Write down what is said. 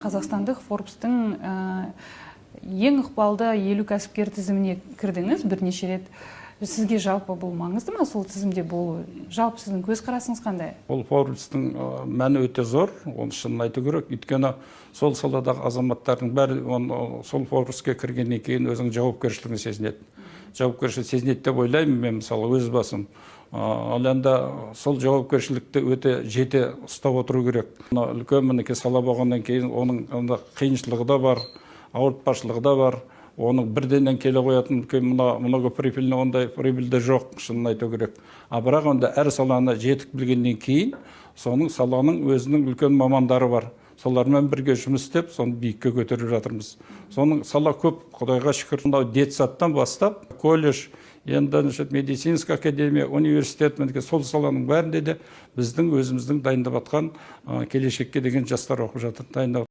Қазақстандық Форбстың ең ықпалды 50 кәсіпкер тізіміне кірдіңіз бірнеше рет. Сізге жалпы бұл маңызды ма, сол тізімде болу? Жалпы сіздің көзқарасыңыз қандай? Ол Форбстың мәні өте зор, оны шынын айту керек. Өйткені сол саладағы азаматтардың бәрі оны, сол Форбске кіргеннен кейін өзінің жауапкершілігін сезінеді. Жауапкершілік сезінеді деп ойлаймын мен, мысалы, өз басым. Ал енді сол жауапкершілікті өте жете ұстап отыру керек. Мына үлкен, мінекей, сала болғаннан кейін оның анда қиыншылығы да бар, ауыртпашылығы да бар. Оның бірденнен келе қоятын үлкен мына многоприбыльный ондай прибыль де жоқ, шынын айту керек. А бірақ онда әр саланы жетік білгеннен кейін, соның саланың өзінің үлкен мамандары бар. Солармен бірге жұмыс істеп, соны биікке көтеріп жатырмыз. Соның сала көп, құдайға шүкір. Мынау детсадтан бастап колледж, енді, значит, медицинская академия, университет, мінекей, сол саланың бәрінде де біздің өзіміздің дайындап жатқан келешекке деген жастар оқып жатыр, дайындап.